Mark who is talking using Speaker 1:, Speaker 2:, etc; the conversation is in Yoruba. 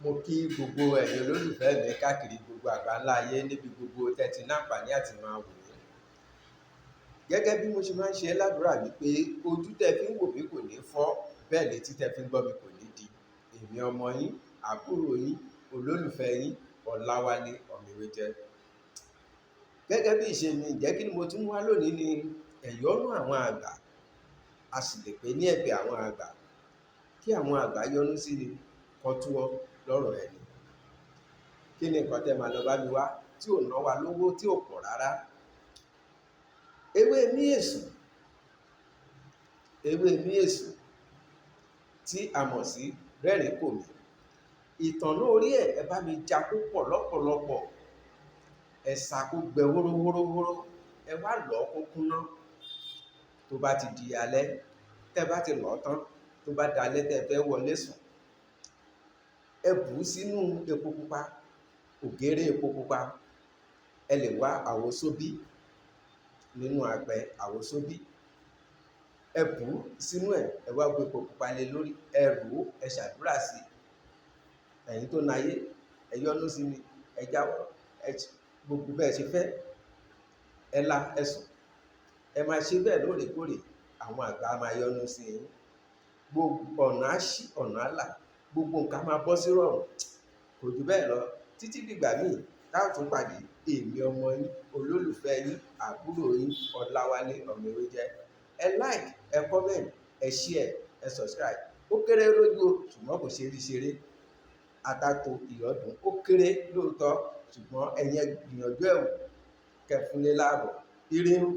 Speaker 1: Mo kí gbogbo ẹ̀yin olólùfẹ́ mi káàkiri gbogbo àgbáńlá ayé níbi gbogbo tẹ́ ti láǹfààní àti máa wò mí. Gẹ́gẹ́ bí mo ṣe máa ń ṣe ládùúrà wípé ojú tẹ́ fi ń wò mí kò ní fọ́, bẹ́ẹ̀ létí tẹ́ fi ń gbọ́ mi kò ní di. Èmi ọmọ yín, àbúrò yín, olólùfẹ́ yín, Ọláwálé Ọmọewéjẹ́. Gẹ́gẹ́ bí ìṣe mi, ǹjẹ́ kí ni mo tún mú wá lónìí ni ẹ̀yọ́nú àwọn àgbà. A sì lè pè ní ẹ̀bẹ̀ àwọn àgbà. Kí àwọn àgbà yọ́nú sí ni, kán túwọ́ lọ́rọ̀ ẹni. Kí ni nǹkan tẹ́ máa lọ bá mi wá tí ò ná wa lówó tí ò pọ̀ rárá? Ewé míèsù, ewé míèsù tí a mọ̀ sí rẹ́rìn-ín-kòmí. Ìtànná orí ẹ̀, ẹ bá mi ja kó pọ̀ lọ́pọ̀lọpọ̀. Ẹ sá kó gbẹ wórówórówóró. Ẹ wá lọ̀ kó kúná. Tó bá ti di alẹ́, tẹ́ bá ti lọ̀ tán, tó bá di alẹ́ tẹ́ fẹ́ wọlé sùn, ẹ bù ú sínú epo pupa, ògéré epo pupa. Ẹ lè wá àwo sóbí nínú apẹ àwo sóbí. Ẹ bù ú sínú ẹ̀, ẹ wá bu epo pupa lé lórí, ẹ rò ó, ẹ ṣàdúrà sí i. Ẹ̀yin tó nayé, ẹ yọ́nú sí mi, ẹ jáwọ́, ẹ gbogbo bẹ́ẹ̀ ṣe fẹ́, ẹ la, ẹ sùn. Ẹ máa ṣe bẹ́ẹ̀ lóòrèkóòrè, àwọn àgbà máa yọ́nú sí yín. Gbogbo ọ̀nà á ṣí, ọ̀nà á là, gbogbo nǹkan máa bọ́ sí rọrùn. Kò ju bẹ́ẹ̀ lọ. Títí dìgbà míì tá ò tún pàdé, èmi ọmọ yín, olólùfẹ́ yín, àbúrò yín, Ọláwálé Ọmọewéjẹ́. Ẹ like, ẹ comment, ẹ share, ẹ subscribe. Ó kéré lójú o, ṣùgbọ́n kò ṣe é rí ṣeré. Atato ìyọ́dún ó kéré lóòótọ́, ṣùgbọ́n ẹ̀yin ẹ gbìyànjú ẹ̀ wò, kẹ́ fúnlé láàbọ̀. Ire o.